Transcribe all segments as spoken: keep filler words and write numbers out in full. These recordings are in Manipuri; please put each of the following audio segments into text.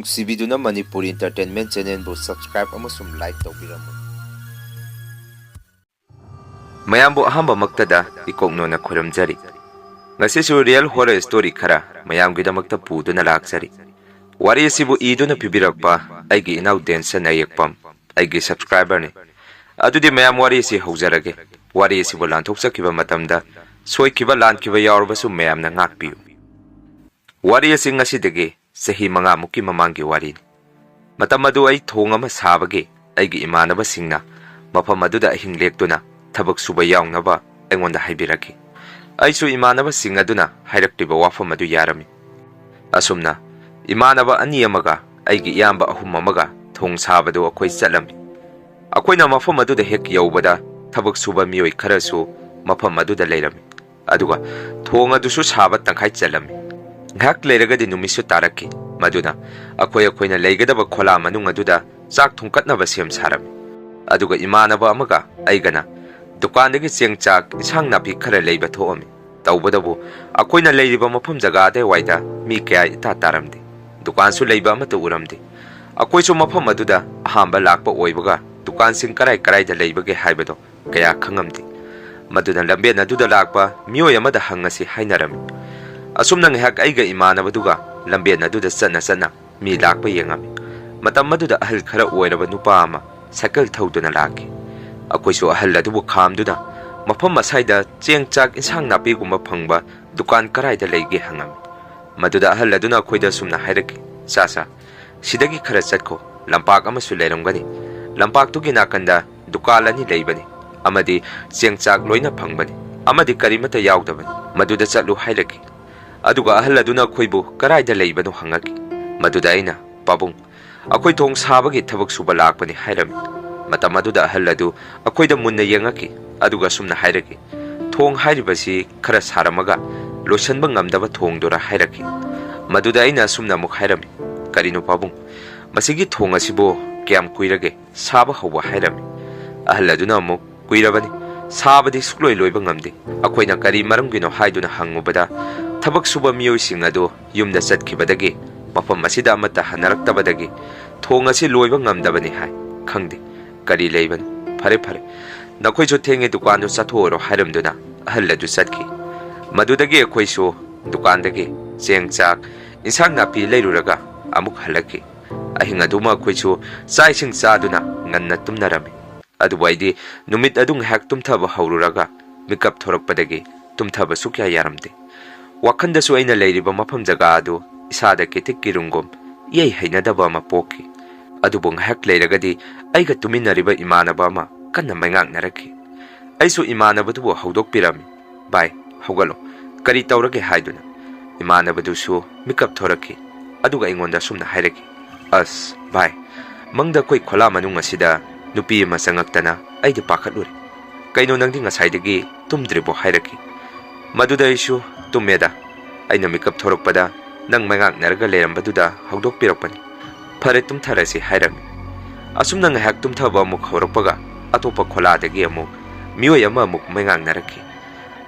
ꯅꯨꯡꯁꯤꯕꯤꯗꯨꯅ ꯃꯅꯤꯄꯨꯔꯤ Entertainment Channelꯕꯨ subscribe ꯑꯃꯁꯨꯡ like ꯇꯧꯕꯤꯔꯝꯃꯨ꯫ ꯃꯌꯥꯝꯕꯨ ꯑꯍꯥꯟꯕꯃꯛꯇꯗ ꯏꯀꯣꯛꯅꯣꯅ ꯈꯨꯔꯨꯝꯖꯔꯤ꯫ ꯉꯁꯤꯁꯨ real horror story ꯈꯔ ꯃꯌꯥꯝꯒꯤꯗꯃꯛꯇ ꯄꯨꯗꯨꯅ ꯂꯥꯛꯆꯔꯤ꯫ ꯋꯥꯔꯤ ꯑꯁꯤꯕꯨ ꯏꯗꯨꯅ ꯄꯤꯕꯤꯔꯛꯄ ꯑꯩꯒꯤ ꯏꯅꯥꯎ ꯗꯦꯟꯁꯟ ꯑꯌꯦꯛꯄꯝ, ꯑꯩꯒꯤ subscriberꯅꯤ꯫ ꯑꯗꯨꯗꯤ ꯃꯌꯥꯝ, ꯋꯥꯔꯤ ꯑꯁꯤ ꯍꯧꯖꯔꯒꯦ꯫ ꯋꯥꯔꯤ ꯑꯁꯤꯕꯨ ꯂꯥꯟꯊꯣꯛꯆꯈꯤꯕ ꯃꯇꯝꯗ ꯁꯣꯏꯈꯤꯕ ꯂꯥꯟꯈꯤꯕ ꯌꯥꯎꯔꯕꯁꯨ ꯃꯌꯥꯝꯅ ꯉꯥꯛꯄꯤꯌꯨ꯫ ꯋꯥꯔꯤ ꯑꯁꯤ ꯉꯁꯤꯗꯒꯤ ꯆꯍꯤ ꯃꯉꯥꯃꯨꯛꯀꯤ ꯃꯃꯥꯡꯒꯤ ꯋꯥꯔꯤꯅꯤ꯫ ꯃꯇꯝ ꯑꯗꯨ ꯑꯩ ꯊꯣꯡ ꯑꯃ ꯁꯥꯕꯒꯤ ꯑꯩꯒꯤ ꯏꯃꯥꯟꯅꯕꯁꯤꯡꯅ ꯃꯐꯝ ꯑꯗꯨꯗ ꯑꯍꯤꯡ ꯂꯦꯛꯇꯨꯅ ꯊꯕꯛ ꯁꯨꯕ ꯌꯥꯎꯅꯕ ꯑꯩꯉꯣꯟꯗ ꯍꯥꯏꯕꯤꯔꯛꯈꯤ꯫ ꯑꯩꯁꯨ ꯏꯃꯥꯟꯅꯕꯁꯤꯡ ꯑꯗꯨꯅ ꯍꯥꯏꯔꯛꯂꯤꯕ ꯋꯥꯐꯝ ꯑꯗꯨ ꯌꯥꯔꯝꯃꯤ꯫ ꯑꯁꯨꯝꯅ ꯏꯃꯥꯟꯅꯕ ꯑꯅꯤ ꯑꯃꯒ ꯑꯩꯒꯤ ꯏꯌꯥꯝꯕ ꯑꯍꯨꯝ ꯑꯃꯒ ꯊꯣꯡ ꯁꯥꯕꯗꯨ ꯑꯩꯈꯣꯏ ꯆꯠꯂꯝꯃꯤ꯫ ꯑꯩꯈꯣꯏꯅ ꯃꯐꯝ ꯑꯗꯨꯗ ꯍꯦꯛ ꯌꯧꯕꯗ ꯊꯕꯛ ꯁꯨꯕ ꯃꯤꯑꯣꯏ ꯈꯔꯁꯨ ꯃꯐꯝ ꯑꯗꯨꯗ ꯂꯩꯔꯝꯃꯤ꯫ ꯑꯗꯨꯒ ꯊꯣꯡ ꯑꯗꯨꯁꯨ ꯁꯥꯕ ꯇꯪꯈꯥꯏ ꯆꯜꯂꯝꯃꯤ꯫ ꯉꯥꯏꯍꯥꯛ ꯂꯩꯔꯒꯗꯤ ꯅꯨꯃꯤꯠꯁꯨ ꯇꯥꯔꯛꯈꯤ꯫ ꯃꯗꯨꯅ ꯑꯩꯈꯣꯏ ꯑꯩꯈꯣꯏꯅ ꯂꯩꯒꯗꯕ ꯈꯣꯂꯥ ꯃꯅꯨꯡ ꯑꯗꯨꯗ ꯆꯥꯛ ꯊꯣꯡꯀꯠꯅꯕ ꯁꯦꯝ ꯁꯥꯔꯝꯃꯤ꯫ ꯑꯗꯨꯒ ꯏꯃꯥꯟꯅꯕ ꯑꯃꯒ ꯑꯩꯒꯅ ꯗꯨꯀꯥꯟꯗꯒꯤ ꯆꯦꯡ ꯆꯥꯛ, ꯏꯟꯁꯥꯡ ꯅꯥꯄꯤ ꯈꯔ ꯂꯩꯕ ꯊꯣꯛꯑꯝꯃꯤ꯫ ꯇꯧꯕꯇꯕꯨ ꯑꯩꯈꯣꯏꯅ ꯂꯩꯔꯤꯕ ꯃꯐꯝ ꯖꯒꯥ ꯑꯗꯨꯋꯥꯏꯗ ꯃꯤ ꯀꯌꯥ ꯏꯇꯥ ꯇꯥꯔꯝꯗꯦ꯫ ꯗꯨꯀꯥꯟꯁꯨ ꯂꯩꯕ ꯑꯃꯠꯇ ꯎꯔꯝꯗꯦ꯫ ꯑꯩꯈꯣꯏꯁꯨ ꯃꯐꯝ ꯑꯗꯨꯗ ꯑꯍꯥꯟꯕ ꯂꯥꯛꯄ ꯑꯣꯏꯕꯒ ꯗꯨꯀꯥꯟꯁꯤꯡ ꯀꯔꯥꯏ ꯀꯔꯥꯏꯗ ꯂꯩꯕꯒꯦ ꯍꯥꯏꯕꯗꯣ ꯀꯌꯥ ꯈꯪꯉꯝꯗꯦ꯫ ꯃꯗꯨꯅ ꯂꯝꯕꯦꯟ ꯑꯗꯨꯗ ꯂꯥꯛꯄ ꯃꯤꯑꯣꯏ ꯑꯃꯗ ꯍꯪꯉꯁꯤ ꯍꯥꯏꯅꯔꯝꯃꯤ꯫ ꯑꯁꯨꯝꯅ ꯉꯥꯏꯍꯥꯛ ꯑꯩꯒ ꯏꯃꯥꯟꯅꯕꯗꯨꯒ ꯂꯝꯕꯦꯟ ꯑꯗꯨꯗ ꯆꯠꯅ ꯆꯠꯅ ꯃꯤ ꯂꯥꯛꯄ ꯌꯦꯡꯉꯝꯃꯤ꯫ ꯃꯇꯝ ꯑꯗꯨꯗ ꯑꯍꯜ ꯈꯔ ꯑꯣꯏꯔꯕ ꯅꯨꯄꯥ ꯑꯃ ꯁꯥꯏꯀꯜ ꯊꯧꯗꯨꯅ ꯂꯥꯛꯈꯤ꯫ ꯑꯩꯈꯣꯏꯁꯨ ꯑꯍꯜ ꯑꯗꯨꯕꯨ ꯈꯥꯝꯗꯨꯅ ꯃꯐꯝ ꯑꯁꯥꯏꯗ ꯆꯦꯡ ꯆꯥꯛ ꯏꯟꯁꯥꯡ ꯅꯥꯄꯤꯒꯨꯝꯕ ꯐꯪꯕ ꯗꯨꯀꯥꯟ ꯀꯔꯥꯏꯗ ꯂꯩꯒꯦ ꯍꯪꯉꯝꯃꯤ꯫ ꯃꯗꯨꯗ ꯑꯍꯜ ꯑꯗꯨꯅ ꯑꯩꯈꯣꯏꯗ ꯑꯁꯨꯝꯅ ꯍꯥꯏꯔꯛꯈꯤ, "ꯆꯥ ꯆꯥ, ꯁꯤꯗꯒꯤ ꯈꯔ ꯆꯠꯈꯣ, ꯂꯝꯄꯥꯛ ꯑꯃꯁꯨ ꯂꯩꯔꯝꯒꯅꯤ꯫ ꯂꯝꯄꯥꯛꯇꯨꯒꯤ ꯅꯥꯀꯟꯗ ꯗꯨꯀꯥꯟ ꯑꯅꯤ ꯂꯩꯕꯅꯤ, ꯑꯃꯗꯤ ꯆꯦꯡ ꯆꯥꯛ ꯂꯣꯏꯅ ꯐꯪꯕꯅꯤ, ꯑꯃꯗꯤ ꯀꯔꯤꯃꯠꯇ ꯌꯥꯎꯗꯕꯅꯤ꯫ ꯃꯗꯨꯗ ꯆꯠꯂꯨ" ꯍꯥꯏꯔꯛꯈꯤ꯫ ꯑꯗꯨꯒ ꯑꯍꯜ ꯑꯗꯨꯅ ꯑꯩꯈꯣꯏꯕꯨ ꯀꯔꯥꯏꯗ ꯂꯩꯕꯅꯣ ꯍꯪꯉꯛꯈꯤ꯫ ꯃꯗꯨꯗ ꯑꯩꯅ, "ꯄꯥꯕꯨꯡ, ꯑꯩꯈꯣꯏ ꯊꯣꯡ ꯁꯥꯕꯒꯤ ꯊꯕꯛ ꯁꯨꯕ ꯂꯥꯛꯄꯅꯤ" ꯍꯥꯏꯔꯝꯃꯤ꯫ ꯃꯇꯝ ꯑꯗꯨꯗ ꯑꯍꯜ ꯑꯗꯨ ꯑꯩꯈꯣꯏꯗ ꯃꯨꯟꯅ ꯌꯦꯡꯉꯛꯈꯤ, ꯑꯗꯨꯒ ꯑꯁꯨꯝꯅ ꯍꯥꯏꯔꯛꯈꯤ, "ꯊꯣꯡ ꯍꯥꯏꯔꯤꯕꯁꯤ ꯈꯔ ꯁꯥꯔꯝꯃꯒ ꯂꯣꯏꯁꯤꯟꯕ ꯉꯝꯗꯕ ꯊꯣꯡꯗꯨꯔꯥ?" ꯍꯥꯏꯔꯛꯈꯤ꯫ ꯃꯗꯨꯗ ꯑꯩꯅ ꯑꯁꯨꯝꯅ ꯑꯃꯨꯛ ꯍꯥꯏꯔꯝꯃꯤ, "ꯀꯔꯤꯅꯣ ꯄꯥꯕꯨꯡ, ꯃꯁꯤꯒꯤ ꯊꯣꯡ ꯑꯁꯤꯕꯨ ꯀꯌꯥꯝ ꯀꯨꯏꯔꯒꯦ ꯁꯥꯕ ꯍꯧꯕ?" ꯍꯥꯏꯔꯝꯃꯤ꯫ ꯑꯍꯜ ꯑꯗꯨꯅ ꯑꯃꯨꯛ, "ꯀꯨꯏꯔꯕꯅꯤ, ꯁꯥꯕꯗꯤ ꯁꯨꯛꯂꯣꯏ ꯂꯣꯏꯕ ꯉꯝꯗꯦ꯫ ꯑꯩꯈꯣꯏꯅ ꯀꯔꯤ ꯃꯔꯝꯒꯤꯅꯣ ꯍꯥꯏꯗꯨꯅ ꯍꯪꯉꯨꯕꯗ, ꯊꯕꯛ ꯁꯨꯕ ꯃꯤꯑꯣꯏꯁꯤꯡ ꯑꯗꯨ ꯌꯨꯝꯗ ꯆꯠꯈꯤꯕꯗꯒꯤ ꯃꯐꯝ ꯑꯁꯤꯗ ꯑꯃꯠꯇ ꯍꯟꯅꯔꯛꯇꯕꯗꯒꯤ ꯊꯣꯡ ꯑꯁꯤ ꯂꯣꯏꯕ ꯉꯝꯗꯕꯅꯤ ꯍꯥꯏ꯫ ꯈꯪꯗꯦ ꯀꯔꯤ ꯂꯩꯕꯅꯣ꯫ "ꯐꯔꯦ, ꯐꯔꯦ, ꯅꯈꯣꯏꯁꯨ ꯊꯦꯡꯉꯦ, ꯗꯨꯀꯥꯟꯗꯨ ꯆꯠꯊꯣꯛꯎꯔꯣ" ꯍꯥꯏꯔꯝꯗꯨꯅ ꯑꯍꯜ ꯑꯗꯨ ꯆꯠꯈꯤ꯫ ꯃꯗꯨꯗꯒꯤ ꯑꯩꯈꯣꯏꯁꯨ ꯗꯨꯀꯥꯟꯗꯒꯤ ꯆꯦꯡ, ꯆꯥꯛ, ꯏꯟꯁꯥꯡ ꯅꯥꯄꯤ ꯂꯩꯔꯨꯔꯒ ꯑꯃꯨꯛ ꯍꯜꯂꯛꯈꯤ꯫ ꯑꯍꯤꯡ ꯑꯗꯨꯃ ꯑꯩꯈꯣꯏꯁꯨ ꯆꯥꯛ ꯏꯁꯤꯡ ꯆꯥꯗꯨꯅ ꯉꯟꯅ ꯇꯨꯝꯅꯔꯝꯃꯤ꯫ ꯑꯗꯨꯕꯨ ꯑꯩꯗꯤ ꯅꯨꯃꯤꯠ ꯑꯗꯨ ꯉꯥꯏꯍꯥꯛ ꯇꯨꯝꯊꯕ ꯍꯧꯔꯨꯔꯒ ꯃꯤꯀꯞ ꯊꯣꯔꯛꯄꯗꯒꯤ ꯇꯨꯝꯊꯕ ꯁꯨꯛꯌꯥ ꯌꯥꯔꯝꯗꯦ꯫ ꯋꯥꯈꯟꯗꯁꯨ ꯑꯩꯅ ꯂꯩꯔꯤꯕ ꯃꯐꯝ ꯖꯒꯥ ꯑꯗꯨ ꯏꯁꯥꯗ ꯀꯤꯊꯤꯛ ꯀꯤꯔꯨꯝꯒꯨꯝ ꯏꯍꯩ ꯍꯩꯅꯗꯕ ꯑꯃ ꯄꯣꯛꯈꯤ꯫ ꯑꯗꯨꯕꯨ ꯉꯥꯏꯍꯥꯛ ꯂꯩꯔꯒꯗꯤ ꯑꯩꯒ ꯇꯨꯃꯤꯟꯅꯔꯤꯕ ꯏꯃꯥꯟꯅꯕ ꯑꯃ ꯀꯟꯅ ꯃꯩꯉꯥꯛꯅꯔꯛꯈꯤ꯫ ꯑꯩꯁꯨ ꯏꯃꯥꯟꯅꯕꯗꯨꯕꯨ ꯍꯧꯗꯣꯛꯄꯤꯔꯝꯃꯤ꯫ "ꯚꯥꯏ, ꯍꯧꯒꯠꯂꯣ, ꯀꯔꯤ ꯇꯧꯔꯒꯦ?" ꯍꯥꯏꯗꯨꯅ꯫ ꯏꯃꯥꯟꯅꯕꯗꯨꯁꯨ ꯃꯤꯀꯞ ꯊꯣꯔꯛꯈꯤ꯫ ꯑꯗꯨꯒ ꯑꯩꯉꯣꯟꯗ ꯑꯁꯨꯝꯅ ꯍꯥꯏꯔꯛꯈꯤ, "ꯑꯁ ꯚꯥꯏ, ꯃꯪꯗ ꯑꯩꯈꯣꯏ ꯈꯣꯂꯥ ꯃꯅꯨꯡ ꯑꯁꯤꯗ ꯅꯨꯄꯤ ꯑꯃ ꯆꯪꯉꯛꯇꯅ ꯑꯩꯗꯤ ꯄꯥꯈꯠꯂꯨꯔꯦ꯫ 'ꯀꯩꯅꯣ, ꯅꯪꯗꯤ ꯉꯁꯥꯏꯗꯒꯤ ꯇꯨꯝꯗ꯭ꯔꯤꯕꯣ?' ꯍꯥꯏꯔꯛꯈꯤ꯫ ꯃꯗꯨꯗ ꯑꯩꯁꯨ, "ꯇꯨꯝꯃꯦꯗ, ꯑꯩꯅ ꯃꯤꯀꯞ ꯊꯣꯔꯛꯄꯗ ꯅꯪ ꯃꯩꯉꯥꯛꯅꯔꯒ ꯂꯩꯔꯝꯕꯗꯨꯗ ꯍꯧꯗꯣꯛꯄꯤꯔꯛꯄꯅꯤ꯫ ꯐꯔꯦ, ꯇꯨꯝꯊꯔꯁꯤ" ꯍꯥꯏꯔꯝꯃꯤ꯫ ꯑꯁꯨꯝꯅ ꯉꯥꯏꯍꯥꯛ ꯇꯨꯝꯊꯕ ꯑꯃꯨꯛ ꯍꯧꯔꯛꯄꯒ ꯑꯇꯣꯞꯄ ꯈꯣꯂꯥꯗꯒꯤ ꯑꯃꯨꯛ ꯃꯤꯑꯣꯏ ꯑꯃ ꯑꯃꯨꯛ ꯃꯩꯉꯥꯛꯅꯔꯛꯈꯤ꯫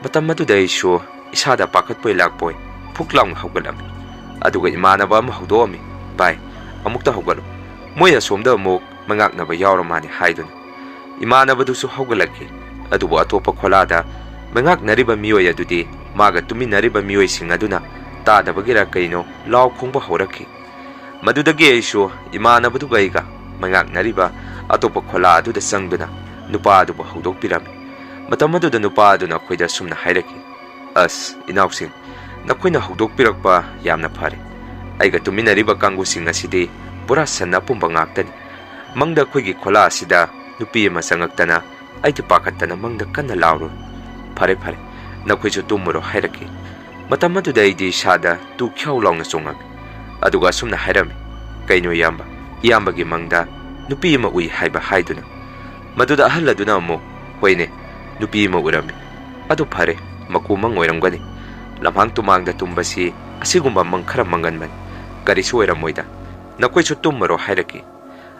ꯃꯇꯝ ꯑꯗꯨꯗ ꯑꯩꯁꯨ ꯏꯁꯥꯗ ꯄꯥꯈꯠꯄꯣꯏ ꯂꯥꯛꯄꯣꯏ ꯐꯨꯛ ꯂꯥꯎꯅ ꯍꯧꯒꯠꯂꯝꯃꯤ꯫ ꯑꯗꯨꯒ ꯏꯃꯥꯟꯅꯕ ꯑꯃ ꯍꯧꯗꯣꯛꯑꯝꯃꯤ, "ꯚꯥꯏ, ꯑꯃꯨꯛꯇ ꯍꯧꯒꯠꯂꯨ, ꯃꯣꯏ ꯑꯁꯣꯝꯗ ꯑꯃꯨꯛ ꯃꯩꯉꯥꯛꯅꯕ ꯌꯥꯎꯔ ꯃꯥꯅꯤ" ꯍꯥꯏꯗꯨꯅ꯫ ꯏꯃꯥꯟꯅꯕꯗꯨꯁꯨ ꯍꯧꯒꯠꯂꯛꯈꯤ꯫ ꯑꯗꯨꯕꯨ ꯑꯇꯣꯞꯄ ꯈꯣꯂꯥꯗ ꯃꯩꯉꯥꯛꯅꯔꯤꯕ ꯃꯤꯑꯣꯏ ꯑꯗꯨꯗꯤ ꯃꯥꯒ ꯇꯨꯃꯤꯟꯅꯔꯤꯕ ꯃꯤꯑꯣꯏꯁꯤꯡ ꯑꯗꯨꯅ ꯇꯥꯗꯕꯒꯤꯔ ꯀꯩꯅꯣ ꯂꯥꯎ ꯈꯣꯡꯕ ꯍꯧꯔꯛꯈꯤ꯫ ꯃꯗꯨꯗꯒꯤ ꯑꯩꯁꯨ ꯏꯃꯥꯟꯅꯕꯗꯨꯒ ꯑꯩꯒ ꯃꯩꯉꯥꯛꯅꯔꯤꯕ ꯑꯇꯣꯞꯄ ꯈꯣꯂꯥ ꯑꯗꯨꯗ ꯆꯪꯗꯨꯅ ꯅꯨꯄꯥ ꯑꯗꯨꯕꯨ ꯍꯧꯗꯣꯛꯄꯤꯔꯝꯃꯤ꯫ ꯃꯇꯝ ꯑꯗꯨꯗ ꯅꯨꯄꯥ ꯑꯗꯨꯅ ꯑꯩꯈꯣꯏꯗ ꯑꯁꯨꯝꯅ ꯍꯥꯏꯔꯛꯈꯤ, "ꯑꯁ, ꯏꯅꯥꯎꯁꯤꯡ, ꯅꯈꯣꯏꯅ ꯍꯧꯗꯣꯛꯄꯤꯔꯛꯄ ꯌꯥꯝꯅ ꯐꯔꯦ꯫ ꯑꯩꯒ ꯇꯨꯃꯤꯟꯅꯔꯤꯕ ꯀꯥꯡꯕꯨꯁꯤꯡ ꯑꯁꯤꯗꯤ ꯄꯨꯔꯥ ꯁꯟ ꯑꯄꯨꯝꯕ ꯉꯥꯛꯇꯅꯤ꯫ ꯃꯪꯗ ꯑꯩꯈꯣꯏꯒꯤ ꯈꯣꯂꯥ ꯑꯁꯤꯗ ꯅꯨꯄꯤ ꯑꯃ ꯆꯪꯉꯛꯇꯅ ꯑꯩꯗꯤ ꯄꯥꯈꯠꯇꯅ ꯃꯪꯗ ꯀꯟꯅ ꯂꯥꯎꯔꯨꯔꯦ꯫ ꯐꯔꯦ, ꯐꯔꯦ, ꯅꯈꯣꯏꯁꯨ ꯇꯨꯝꯃꯨꯔꯣ" ꯍꯥꯏꯔꯛꯈꯤ꯫ ꯃꯇꯝ ꯑꯗꯨꯗ ꯑꯩꯗꯤ ꯏꯁꯥꯗ ꯇꯨ ꯈ꯭ꯌꯥꯎ ꯂꯥꯎꯅ ꯆꯣꯡꯉꯝꯃꯤ꯫ ꯑꯗꯨꯒ ꯑꯁꯨꯝꯅ ꯍꯥꯏꯔꯝꯃꯤ, "ꯀꯩꯅꯣ ꯏꯌꯥꯝꯕ, ꯏꯌꯥꯝꯕꯒꯤ ꯃꯪꯗ ꯅꯨꯄꯤ ꯑꯃ ꯎꯏ ꯍꯥꯏꯕ?" ꯍꯥꯏꯗꯨꯅ꯫ ꯃꯗꯨꯗ ꯑꯍꯜ ꯑꯗꯨꯅ ꯑꯃꯨꯛ, "ꯍꯣꯏꯅꯦ, ꯅꯨꯄꯤ ꯑꯃ ꯎꯔꯝꯃꯤ꯫ ꯑꯗꯨ ꯐꯔꯦ, ꯃꯀꯨ ꯃꯪ ꯑꯣꯏꯔꯝꯒꯅꯤ꯫ ꯂꯝꯍꯥꯡ ꯇꯨꯃꯥꯡꯗ ꯇꯨꯝꯕꯁꯤ ꯑꯁꯤꯒꯨꯝꯕ ꯃꯪ ꯈꯔ ꯃꯪꯒꯟꯕꯅꯤ꯫ ꯀꯔꯤꯁꯨ ꯑꯣꯏꯔꯝꯃꯣꯏꯗ꯫ ꯅꯈꯣꯏꯁꯨ ꯇꯨꯝꯃꯔꯣ" ꯍꯥꯏꯔꯛꯈꯤ꯫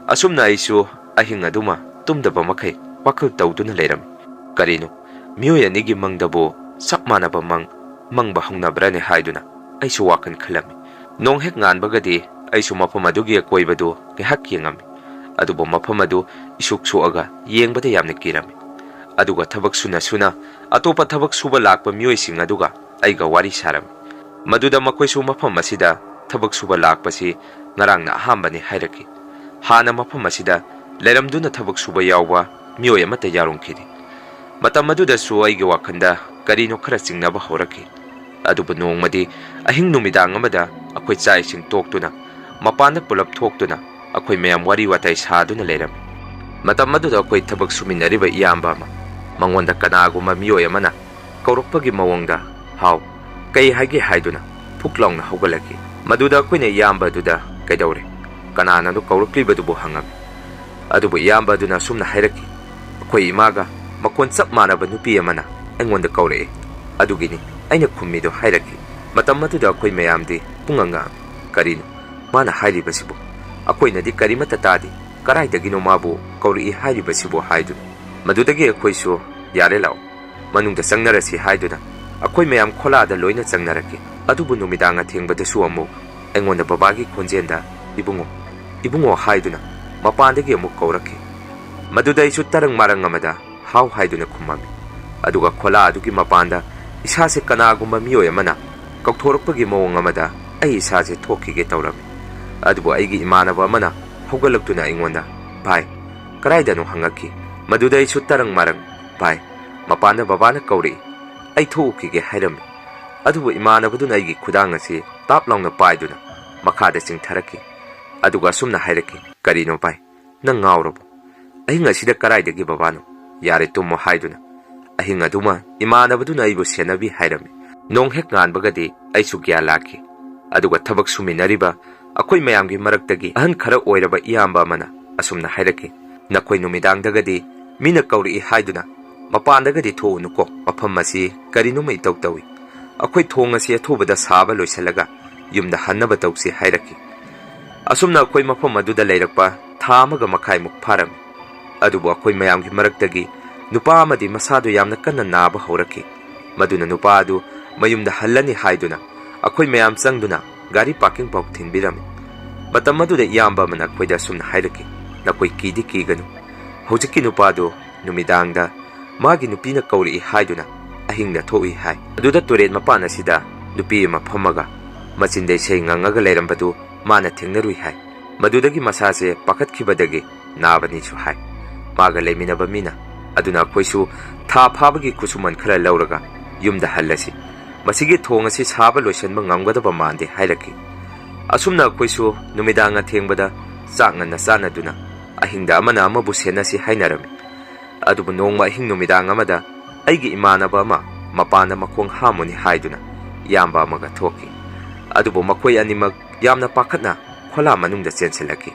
ꯑꯁꯨꯝꯅ ꯑꯩꯁꯨ ꯑꯍꯤꯡ ꯑꯗꯨꯃ ꯇꯨꯝꯗꯕ ꯃꯈꯩ ꯋꯥꯈꯜ ꯇꯧꯗꯨꯅ ꯂꯩꯔꯝꯃꯤ꯫ ꯀꯔꯤꯅꯣ, ꯃꯤꯑꯣꯏ ꯑꯅꯤꯒꯤ ꯃꯪꯗꯕꯨ ꯆꯞ ꯃꯥꯟꯅꯕ ꯃꯪ ꯃꯪꯕ ꯍꯧꯅꯕ꯭ꯔꯅꯦ ꯍꯥꯏꯗꯨꯅ ꯑꯩꯁꯨ ꯋꯥꯈꯜ ꯈꯜꯂꯝꯃꯤ꯫ ꯅꯣꯡ ꯍꯦꯛ ꯉꯥꯟꯕꯒꯗꯤ ꯑꯩꯁꯨ ꯃꯐꯝ ꯑꯗꯨꯒꯤ ꯑꯀꯣꯏꯕꯗꯨ ꯉꯥꯏꯍꯥꯛ ꯌꯦꯡꯉꯝꯃꯤ꯫ ꯑꯗꯨꯕꯨ ꯃꯐꯝ ꯑꯗꯨ ꯏꯁꯨꯛ ꯁꯣꯛꯑꯒ ꯌꯦꯡꯕꯗ ꯌꯥꯝꯅ ꯀꯤꯔꯝꯃꯤ꯫ ꯑꯗꯨꯒ ꯊꯕꯛ ꯁꯨꯅ ꯁꯨꯅ ꯑꯇꯣꯞꯄ ꯊꯕꯛ ꯁꯨꯕ ꯂꯥꯛꯄ ꯃꯤꯑꯣꯏꯁꯤꯡ ꯑꯗꯨꯒ ꯑꯩꯒ ꯋꯥꯔꯤ ꯁꯥꯔꯝꯃꯤ꯫ ꯃꯗꯨꯗ ꯃꯈꯣꯏꯁꯨ ꯃꯐꯝ ꯑꯁꯤꯗ ꯊꯕꯛ ꯁꯨꯕ ꯂꯥꯛꯄꯁꯤ ꯉꯔꯥꯡꯅ ꯑꯍꯥꯟꯕꯅꯤ ꯍꯥꯏꯔꯛꯈꯤ꯫ ꯍꯥꯟꯅ ꯃꯐꯝ ꯑꯁꯤꯗ ꯂꯩꯔꯝꯗꯨꯅ ꯊꯕꯛ ꯁꯨꯕ ꯌꯥꯎꯕ ꯃꯤꯑꯣꯏ ꯑꯃꯠꯇ ꯌꯥꯎꯔꯝꯈꯤꯗꯦ꯫ ꯃꯇꯝ ꯑꯗꯨꯗꯁꯨ ꯑꯩꯒꯤ ꯋꯥꯈꯜꯗ ꯀꯔꯤꯅꯣ ꯈꯔ ꯆꯤꯡꯅꯕ ꯍꯧꯔꯛꯈꯤ꯫ ꯑꯗꯨꯕꯨ ꯅꯣꯡꯃꯗꯤ ꯑꯍꯤꯡ ꯅꯨꯃꯤꯗꯥꯡ ꯑꯃꯗ ꯑꯩꯈꯣꯏ ꯆꯥꯛ ꯏꯁꯤꯡ ꯇꯣꯛꯇꯨꯅ ꯃꯄꯥꯟꯗ ꯄꯨꯂꯞ ꯊꯣꯛꯇꯨꯅ ꯑꯩꯈꯣꯏ ꯃꯌꯥꯝ ꯋꯥꯔꯤ ꯋꯥꯇꯥꯏ ꯁꯥꯗꯨꯅ ꯂꯩꯔꯝꯃꯤ꯫ ꯃꯇꯝ ꯑꯗꯨꯗ ꯑꯩꯈꯣꯏ ꯊꯕꯛ ꯁꯨꯃꯤꯟꯅꯔꯤꯕ ꯏꯌꯥꯝꯕ ꯑꯃ, ꯃꯉꯣꯟꯗ ꯀꯅꯥꯒꯨꯝꯕ ꯃꯤꯑꯣꯏ ꯑꯃꯅ ꯀꯧꯔꯛꯄꯒꯤ ꯃꯑꯣꯡꯗ, "ꯍꯥꯎ, ꯀꯩ ꯍꯥꯏꯒꯦ?" ꯍꯥꯏꯗꯨꯅ ꯐꯨꯛ ꯂꯥꯎꯅ ꯍꯧꯒꯠꯂꯛꯈꯤ꯫ ꯃꯗꯨꯗ ꯑꯩꯈꯣꯏꯅ ꯏꯌꯥꯝꯕ ꯑꯗꯨꯗ "ꯀꯩꯗꯧꯔꯦ? ꯀꯅꯥꯅꯅꯣ ꯀꯧꯔꯛꯂꯤꯕꯗꯨꯕꯨ?" ꯍꯪꯉꯝꯃꯤ꯫ ꯑꯗꯨꯕꯨ ꯏꯌꯥꯝꯕ ꯑꯗꯨꯅ ꯑꯁꯨꯝꯅ ꯍꯥꯏꯔꯛꯈꯤ, "ꯑꯩꯈꯣꯏ ꯏꯃꯥꯒ ꯃꯈꯣꯟ ꯆꯞ ꯃꯥꯟꯅꯕ ꯅꯨꯄꯤ ꯑꯃꯅ ꯑꯩꯉꯣꯟꯗ ꯀꯧꯔꯛꯑꯦ꯫ ꯑꯗꯨꯒꯤꯅꯤ ꯑꯩꯅ ꯈꯨꯝꯃꯤꯗꯣ" ꯍꯥꯏꯔꯛꯈꯤ꯫ ꯃꯇꯝ ꯑꯗꯨꯗ ꯑꯩꯈꯣꯏ ꯃꯌꯥꯝꯗꯤ ꯄꯨꯡꯉꯛ ꯉꯛꯑꯝꯃꯤ꯫ "ꯀꯔꯤꯅꯣ ꯃꯥꯅ ꯍꯥꯏꯔꯤꯕꯁꯤꯕꯨ? ꯑꯩꯈꯣꯏꯅꯗꯤ ꯀꯔꯤꯃꯠꯇ ꯇꯥꯗꯦ꯫ ꯀꯔꯥꯏꯗꯒꯤꯅꯣ ꯃꯥꯕꯨ ꯀꯧꯔꯛꯏ ꯍꯥꯏꯔꯤꯕꯁꯤꯕꯨ?" ꯍꯥꯏꯗꯨꯅ꯫ ꯃꯗꯨꯗꯒꯤ ꯑꯩꯈꯣꯏꯁꯨ, "ꯌꯥꯔꯦ, ꯂꯥꯛꯑꯣ, ꯃꯅꯨꯡꯗ ꯆꯪꯅꯔꯁꯤ" ꯍꯥꯏꯗꯨꯅ ꯑꯩꯈꯣꯏ ꯃꯌꯥꯝ ꯈꯣꯂꯥꯗ ꯂꯣꯏꯅ ꯆꯪꯅꯔꯛꯈꯤ꯫ ꯑꯗꯨꯕꯨ ꯅꯨꯃꯤꯗꯥꯡ ꯑꯊꯦꯡꯕꯗꯁꯨ ꯑꯃꯨꯛ ꯑꯩꯉꯣꯟꯗ ꯕꯕꯥꯒꯤ ꯈꯣꯟꯖꯦꯜꯗ, "ꯏꯕꯨꯡꯉꯣ, ꯏꯕꯨꯡꯉꯣ" ꯍꯥꯏꯗꯨꯅ ꯃꯄꯥꯟꯗꯒꯤ ꯑꯃꯨꯛ ꯀꯧꯔꯛꯈꯤ꯫ ꯃꯗꯨꯗ ꯑꯩꯁꯨ ꯇꯔꯪ ꯃꯔꯪ ꯑꯃꯗ "ꯍꯥꯎ" ꯍꯥꯏꯗꯨꯅ ꯈꯨꯝꯃꯝꯃꯤ꯫ ꯑꯗꯨꯒ ꯈꯣꯂꯥ ꯑꯗꯨꯒꯤ ꯃꯄꯥꯟꯗ ꯏꯁꯥꯁꯦ ꯀꯅꯥꯒꯨꯝꯕ ꯃꯤꯑꯣꯏ ꯑꯃꯅ ꯀꯧꯊꯣꯔꯛꯄꯒꯤ ꯃꯑꯣꯡ ꯑꯃꯗ ꯑꯩ ꯏꯁꯥꯁꯦ ꯊꯣꯛꯈꯤꯒꯦ ꯇꯧꯔꯝꯃꯤ꯫ ꯑꯗꯨꯕꯨ ꯑꯩꯒꯤ ꯏꯃꯥꯟꯅꯕ ꯑꯃꯅ ꯍꯧꯒꯠꯂꯛꯇꯨꯅ ꯑꯩꯉꯣꯟꯗ, "ꯚꯥꯏ, ꯀꯗꯥꯏꯗꯅꯣ?" ꯍꯪꯉꯛꯈꯤ꯫ ꯃꯗꯨꯗ ꯑꯩꯁꯨ ꯇꯔꯪ ꯃꯔꯪ, "ꯚꯥꯏ, ꯃꯄꯥꯟꯗ ꯕꯕꯥꯅ ꯀꯧꯔꯛꯏ, ꯑꯩ ꯊꯣꯛꯎꯈꯤꯒꯦ" ꯍꯥꯏꯔꯝꯃꯤ꯫ ꯑꯗꯨꯕꯨ ꯏꯃꯥꯟꯅꯕꯗꯨꯅ ꯑꯩꯒꯤ ꯈꯨꯗꯥꯡ ꯑꯁꯤ ꯇꯥꯞ ꯂꯥꯎꯅ ꯄꯥꯏꯗꯨꯅ ꯃꯈꯥꯗ ꯆꯤꯡꯊꯔꯛꯈꯤ꯫ ꯑꯗꯨꯒ ꯑꯁꯨꯝꯅ ꯍꯥꯏꯔꯛꯈꯤ, "ꯀꯔꯤꯅꯣ ꯚꯥꯏ? ꯅꯪ ꯉꯥꯎꯔꯕꯣ? ꯑꯍꯤꯡ ꯑꯁꯤꯗ ꯀꯗꯥꯏꯗꯒꯤ ꯕꯕꯥꯅꯣ? ꯌꯥꯔꯦ, ꯇꯨꯝꯃꯣ" ꯍꯥꯏꯗꯨꯅ ꯑꯍꯤꯡ ꯑꯗꯨꯃ ꯏꯃꯥꯟꯅꯕꯗꯨꯅ ꯑꯩꯕꯨ ꯁꯦꯟꯅꯕꯤ ꯍꯥꯏꯔꯝꯃꯤ꯫ ꯅꯣꯡ ꯍꯦꯛ ꯉꯥꯟꯕꯒꯗꯤ ꯑꯩꯁꯨ ꯒ꯭ꯌꯥꯟ ꯂꯥꯛꯈꯤ꯫ ꯑꯗꯨꯒ ꯊꯕꯛ ꯁꯨꯃꯤꯟꯅꯔꯤꯕ ꯑꯩꯈꯣꯏ ꯃꯌꯥꯝꯒꯤ ꯃꯔꯛꯇꯒꯤ ꯑꯍꯟ ꯈꯔ ꯑꯣꯏꯔꯕ ꯏꯌꯥꯝꯕ ꯑꯃꯅ ꯑꯁꯨꯝꯅ ꯍꯥꯏꯔꯛꯈꯤ, "ꯅꯈꯣꯏ ꯅꯨꯃꯤꯗꯥꯡꯗꯒꯗꯤ ꯃꯤꯅ ꯀꯧꯔꯛꯏ ꯍꯥꯏꯗꯨꯅ ꯃꯄꯥꯟꯗꯒꯗꯤ ꯊꯣꯛꯎꯅꯨꯀꯣ꯫ ꯃꯐꯝ ꯑꯁꯤ ꯀꯔꯤꯅꯣꯃ ꯏꯇꯧ ꯇꯧꯏ꯫ ꯑꯩꯈꯣꯏ ꯊꯣꯡ ꯑꯁꯤ ꯑꯊꯨꯕꯗ ꯁꯥꯕ ꯂꯣꯏꯁꯤꯜꯂꯒ ꯌꯨꯝꯗ ꯍꯟꯅꯕ ꯇꯧꯁꯤ" ꯍꯥꯏꯔꯛꯈꯤ꯫ ꯑꯁꯨꯝꯅ ꯑꯩꯈꯣꯏ ꯃꯐꯝ ꯑꯗꯨꯗ ꯂꯩꯔꯛꯄ ꯊꯥ ꯑꯃꯒ ꯃꯈꯥꯏꯃꯨꯛ ꯐꯥꯔꯝꯃꯤ꯫ ꯑꯗꯨꯕꯨ ꯑꯩꯈꯣꯏ ꯃꯌꯥꯝꯒꯤ ꯃꯔꯛꯇꯒꯤ ꯅꯨꯄꯥ ꯑꯃꯗꯤ ꯃꯁꯥꯗꯨ ꯌꯥꯝꯅ ꯀꯟꯅ ꯅꯥꯕ ꯍꯧꯔꯛꯈꯤ꯫ ꯃꯗꯨꯅ ꯅꯨꯄꯥ ꯑꯗꯨ ꯃꯌꯨꯝꯗ ꯍꯜꯂꯅꯤ ꯍꯥꯏꯗꯨꯅ ꯑꯩꯈꯣꯏ ꯃꯌꯥꯝ ꯆꯪꯗꯨꯅ ꯒꯥꯔꯤ ꯄꯥꯔꯀꯤꯡ ꯐꯥꯎ ꯊꯤꯟꯕꯤꯔꯝꯃꯤ꯫ ꯃꯇꯝ ꯑꯗꯨꯗ ꯏꯌꯥꯝꯕ ꯑꯃꯅ ꯑꯩꯈꯣꯏꯗ ꯑꯁꯨꯝꯅ ꯍꯥꯏꯔꯛꯈꯤ, "ꯅꯈꯣꯏ ꯀꯤꯗꯤ ꯀꯤꯒꯅꯨ, ꯍꯧꯖꯤꯛꯀꯤ ꯅꯨꯄꯥꯗꯨ ꯅꯨꯃꯤꯗꯥꯡꯗ ꯃꯥꯒꯤ ꯅꯨꯄꯤꯅ ꯀꯧꯔꯛꯏ ꯍꯥꯏꯗꯨꯅ ꯑꯍꯤꯡꯗ ꯊꯣꯛꯏ ꯍꯥꯏ꯫ ꯑꯗꯨꯗ ꯇꯨꯔꯦꯟ ꯃꯄꯥꯟ ꯑꯁꯤꯗ ꯅꯨꯄꯤ ꯑꯃ ꯐꯝꯃꯒ ꯃꯆꯤꯟꯗ ꯏꯁꯩ ꯉꯪꯉꯒ ꯂꯩꯔꯝꯕꯗꯨ ꯃꯥꯅ ꯊꯦꯡꯅꯔꯨꯏ ꯍꯥꯏ꯫ ꯃꯗꯨꯗꯒꯤ ꯃꯁꯥꯁꯦ ꯄꯥꯈꯠꯈꯤꯕꯗꯒꯤ ꯅꯥꯕꯅꯤꯁꯨ ꯍꯥꯏ꯫ ꯃꯥꯒ ꯂꯩꯃꯤꯟꯅꯕ ꯃꯤꯅ ꯑꯗꯨꯅ ꯑꯩꯈꯣꯏꯁꯨ ꯊꯥ ꯐꯥꯕꯒꯤ ꯈꯨꯠꯁꯨꯃꯟ ꯈꯔ ꯂꯧꯔꯒ ꯌꯨꯝꯗ ꯍꯜꯂꯁꯤ, ꯃꯁꯤꯒꯤ ꯊꯣꯡ ꯑꯁꯤ ꯁꯥꯕ ꯂꯣꯏꯁꯤꯟꯕ ꯉꯝꯒꯗꯕ ꯃꯥꯟꯗꯦ" ꯍꯥꯏꯔꯛꯈꯤ꯫ ꯑꯁꯨꯝꯅ ꯑꯩꯈꯣꯏꯁꯨ ꯅꯨꯃꯤꯗꯥꯡ ꯑꯊꯦꯡꯕꯗ ꯆꯥꯛ ꯉꯟꯅ ꯆꯥꯅꯗꯨꯅ ꯑꯍꯤꯡꯗ ꯑꯃꯅ ꯑꯃꯕꯨ ꯁꯦꯟꯅꯁꯤ ꯍꯥꯏꯅꯔꯝꯃꯤ꯫ ꯑꯗꯨꯕꯨ ꯅꯣꯡꯃ ꯑꯍꯤꯡ ꯅꯨꯃꯤꯗꯥꯡ ꯑꯃꯗ ꯑꯩꯒꯤ ꯏꯃꯥꯟꯅꯕ ꯑꯃ ꯃꯄꯥꯟꯗ ꯃꯈꯣꯡ ꯍꯥꯝꯃꯨꯅꯤ ꯍꯥꯏꯗꯨꯅ ꯏꯌꯥꯝꯕ ꯑꯃꯒ ꯊꯣꯛꯈꯤ꯫ ꯑꯗꯨꯕꯨ ꯃꯈꯣꯏ ꯑꯅꯤꯃꯛ ꯌꯥꯝꯅ ꯄꯥꯈꯠꯅ ꯈꯣꯂꯥ ꯃꯅꯨꯡꯗ ꯆꯦꯟꯁꯤꯜꯂꯛꯈꯤ꯫